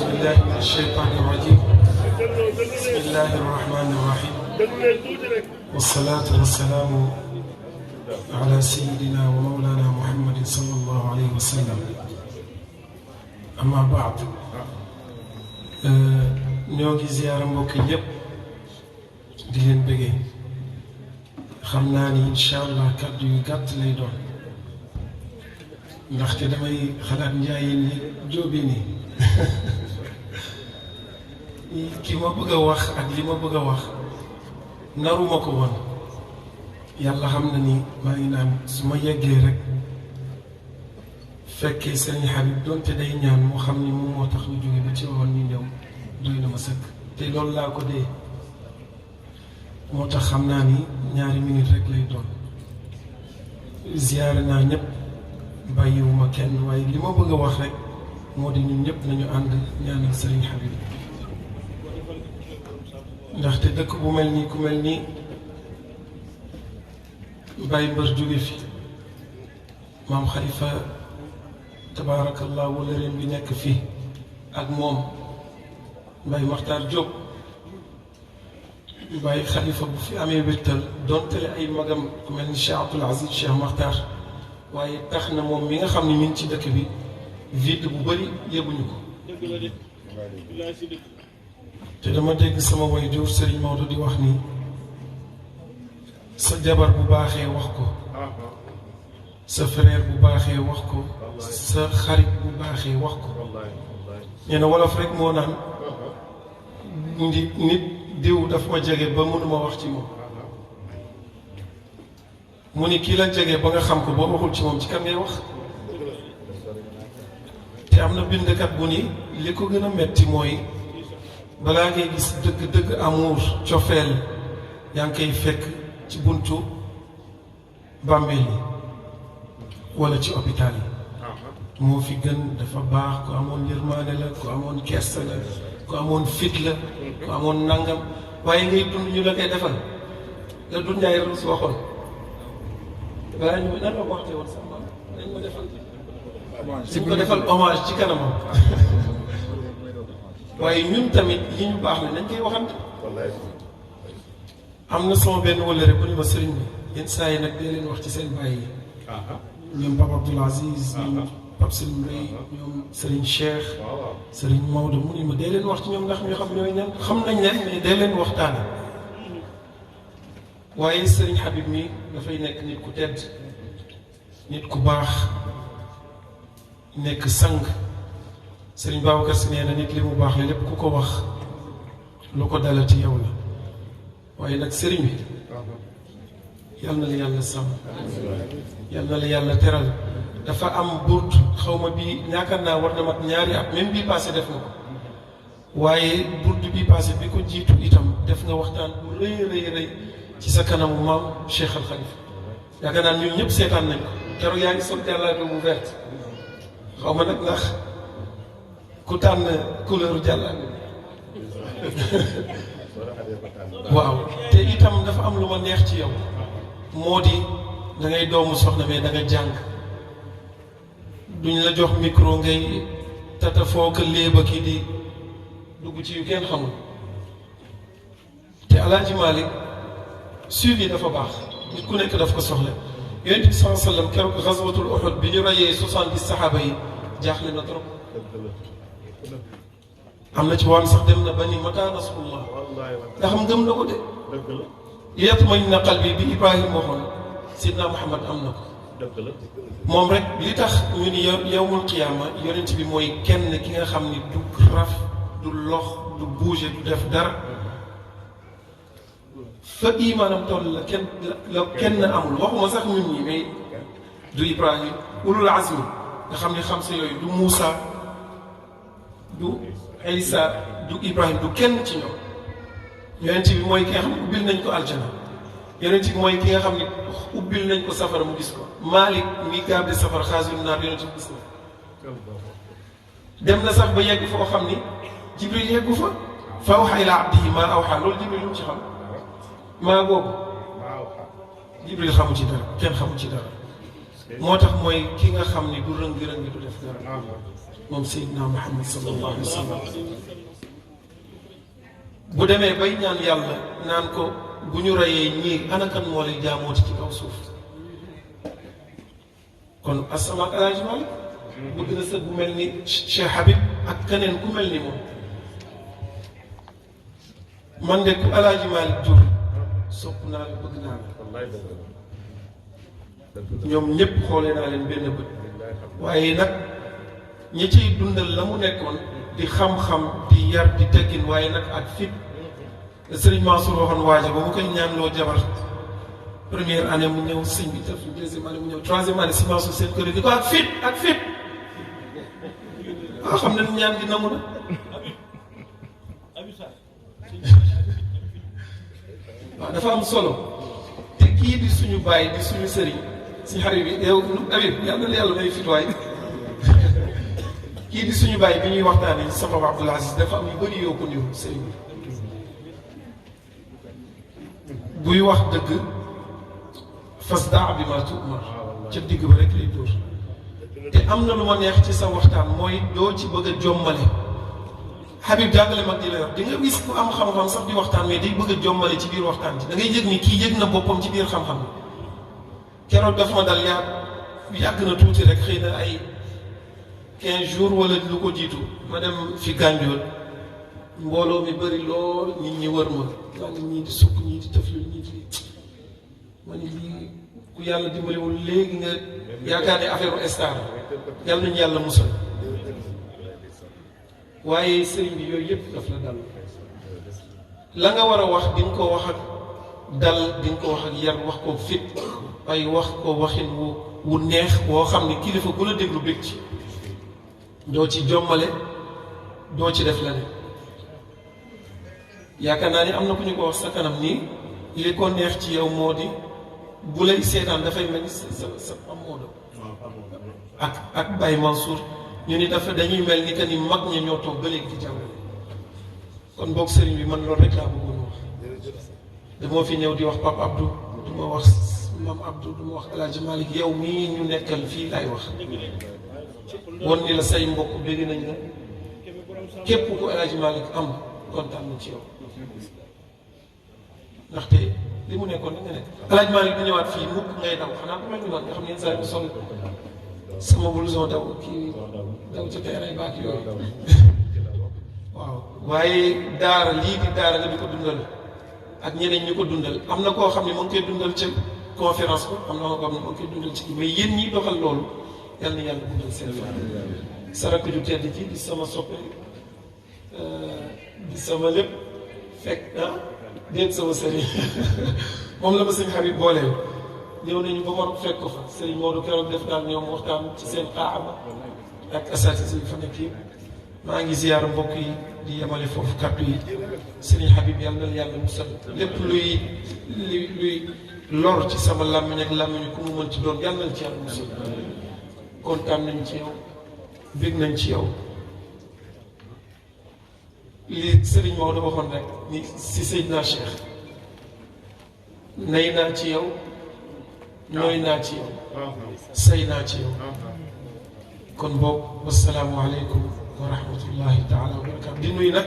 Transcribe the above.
بالله من الشيطان الرجيم بسم الله الرحمن الرحيم والصلاة والسلام على سيدنا ومولانا محمد صلى الله عليه وسلم أما بعد نيوغي زيارة مبوكي يب di leen bëggee xam naa ni incha allah kàddu yu gàtt lay doon ndaxte damay xalaat njaayeen yi jóobi nii ki ma bëgg a wax ak li ma bëgg a wax naruma ko woon yàlla xam na ni maa ngi naan su ma yeggee rek fekkee sëriñ Habib doonte day ñaan moo xam ni moom moo tax ñu jóge ba ci woon ñu ñëw doy na ma sëkk te loolu laa ko dee moo tax xam naa ni ñaari minute rek lay doon ziyaare naa ñëpp bàyyiwuma kenn waaye li ma bëgg a wax rek moo di ñun ñëpp nañu ànd ñaanal sëriñ Habib ndaxte dëkk bu mel nii ku mel nii Baye Mbër jóge fi maam Xalifa tabaarakallah wala ren bi nekk fii ak moom Baye Makhtar Diop Baye Xalifa bu fi amee wéttal donte ay magam ku mel ni Cheikh Abdoul Aziz Cheikh Makhtar waaye tax na moom mi nga xam ne mi ngi ci dëkk bi vide bu bëri yëguñu ko te dama dégg sama waajur Serigne Maodo di wax ni sa jabar bu baaxee wax ko sa frère bu baaxee wax ko sa xarit bu baaxee wax ko nee na wolof rek moo naan nit diw daf ma jege ba mënuma wax ci moom mu ni kii la jege ba nga xam ko boo waxul ci moom ci kan ngay wax te am na bindkat bu ni li ko gën a metti mooy balaa ngay gis dëgg-dëgg amour cofeel yaa ngi koy fekk ci buntu bàmmeel yi wala ci hôpital yi moo fi gën dafa baax ku amoon yërmaane la ku amoon kersa la ku amoon fit la ku amoon nangam waaye ngay dund ñu la koy defal la dund Njaay Ruus waxoon balaa ñu nan la ko waxtee woon sax man nañ ma defal suñ ko defal hommage ci kanamam waaye ñun tamit yi ñu baax la nañ koy waxante am na sama benn wëllëre bu ni ma sëriñ bi yenn saa yi nag dee leen wax ci seen bàyyi yi ñoom Pape Abdoul Aziz ñoom Pape Serigne Mbaye ñoom Serigne Cheikh Serigne Maodo mu ni ma dee leen wax ci ñoom ndax ñu xam ñooy ñan xam nañ leen mais dee leen waxtaane waaye Serigne Habib mi dafay nekk nit ku tedd nit ku baax nekk sang Serigne Babacar Sy nee na nit li mu baax la lépp ku ko wax lu ko dalati yow la waaye nag Serigne bi yal na la yàlla sàmm yal na la yàlla teral dafa am buurt xaw ma bii yaakaar naa war na mat ñaari at même bii passé def nga ko waaye buurt bii passé bi ko jiitu itam def nga waxtaan bu rëy rëy rëy ci sa kanamu maam Cheikh Al Khalifa yaakaar naa ñun ñëpp seetaan nañ ko keroog yaa ngi sol jàllaabe bu verte xaw ma nag ndax ku tànn couleur jàllaabe waaw te itam dafa am lu ma neex ci yow moo di da ngay doomu soxna mais da nga jàng duñ la jox micro ngay tata foo ko léeba ki di dugg ci yu kenn xamul te Alaaji Malick suivi dafa baax nit ku nekk daf ko soxla Yonent bi sallallahu alayhi wa sallam keroog xaswatul Uhud bi ñu rayee 70 saxaaba yi jaaxle na trop am na ci waan sax dem na ba ni mata nasrullah ndax xam ngëm na ko de yatma'inna qalbi bi Ibrahim waxoon Sidna Muhammad am na ko moom rek li tax ñu ni yawmul qiyaama yonent bi mooy kenn ki nga xam ni du raf du lox du bouger du def dara fa imaanam toll la kenn amul waxuma sax ñun ñi mais du Ibrahim ulul azmi nga xam ni xam sa yooyu du Moussa du Isa du Ibrahim du kenn ci ñoom yonent bi mooy ki nga xam ne ubbil nañ ko aljana yonent bi mooy ki nga xam ne ubbil nañ ko safara mu gis ko Malik mi garde safara xaasiru naar yonent bi gis na dem na sax ba yegg foo xam ni Jibril yeggu fa fa awxa ila abdihi maa awxa loolu Jibril lu mu ci xam maa boobu Jibril xamu ci dara kenn xamu ci dara moo tax mooy ki nga xam ni du rëngi-rëngi du def dara moom Seydina Muhammad sallallahu alayhi wa sallam bu demee bay ñaan yàlla naan ko bu ñu reyee ñii ana kan moo lay jaamooti ci kaw suuf kon asama El Hadj Malick bëgg na sët bu mel ni Cheikh Habib ak keneen ku mel ni moom man de ku El Hadj Malick jur sopp naa la bëgg naa la ñoom ñëpp xoolee naa leen benn bët waaye nag ñi ciy dundal la mu nekkoon di xam-xam di yar di teggin waaye nag ak fit Sëriñ Mansour waxoon waaja ba mu koy ñaan loo jabar première année mu ñëw sëñ bi def deuxième année mu ñëw troisième année si Mansour seen kër gi ko ak fit waaw xam ne ñaan gi nangu na waaw dafa am solo te kii di suñu bàyyi di suñu sëriñ si xarit bi yow Habib yàlla na yàlla may fit waay kii di suñu bàyyi bi ñuy waxtaanee sama Papa Abdoul Aziz dafa am yu bëri yoo ko niru sëriñ bi buy wax dëgg fasda' bimaa tu'mar ca digg ba rek lay dóor te am na lu ma neex ci sa waxtaan mooy doo ci bëgg a jommale Habib jàngale mag di la yor di nga gis ku am xam-xam sax di waxtaan mais day bëgg a jommale ci biir waxtaan ci da ngay yëg ni kii yëg na boppam ci biir xam-xam bi keroog daf ma dal yàgg na tuuti rek xëy na ay 15 jours wala lu ko jiitu ma dem fi Gànjool mbooloo mi bëri lool nit ñi wër ma maa ngi ñii di sukk ñii di tëflu ñii di ma ni lii ku yàlla dimbaliwul léegi nga yaakaar ne affaire star yàlla nañu yàlla musal waaye sëriñ bi yooyu yëpp daf la dal la nga war a wax di nga ko wax ak dal di nga ko wax ak yar wax ko fit waaye wax ko waxin wu neex boo xam ne kilifa bu la déglu bég ci doo ci jommale doo ci def leneen yaakaar naa ni am na ku ñu ko wax sa kanam nii li ko neex ci yow moo di bu lay seetaan dafay mel ni sa am moodo ak Baye Mansour ñu ni dafa dañuy mel ni que ni mag ñi ñoo toog ba léegi di jàngale kon boog sëriñ bi man loolu rek laa bëggoon wax dama fi ñëw di wax Pape Abdou du ma wax Mame Abdou du ma wax El Hadj Malick yow mii ñu nekkal fii laay wax won ni la say mbokk bégg nañ la képp ku El Hadj Malick am kontaan na ci yow ndaxte li mu nekkoon da nga nekk El Hadj Malick di ñëwaat fii mukk ngay daw xanaa ku mel ni man nga xam ne yenn saa yi mu sol sama blouson daw kii daw ca terrain baak yooyu waaw waaye daara lii di daara nga di ko dundal ak ñeneen ñu ko dundal am na koo xam ne mu ngi koy dundal ca conférence ko am na koo xam ne mu ngi koy dundal ci kii mais yéen ñi doxal loolu yal na yàlla dundal seen fan sa rakk ju tedd ji di sama soppe di sama lépp fekk déet sama sëriñ moom la ma sëñ Habib booleel ñëw nañu ba war fekk ko fa sëriñ Maodo keroog def daal ñoom waxtaan ci seen xaaba ak asatis yi fa nekk yëpp maa ngi ziyaar mbokk yi di yemale foofu kàddu yi sëriñ Habib yàlla na yàlla musal lépp luy lor ci sama làmmiñ ak làmmiñu ku mu mën ci doon yàlla na ci yàlla musal kontaan nañ ci yow bég nañ ci yow li Serigne Maodo waxoon rek ni si Seydina Cheikh nay naa ci yow nooy naa ci yow say naa ci yow kon boobu wasalaamu aleykum wa rahmatullahi taala wa barakatu di nuyu nag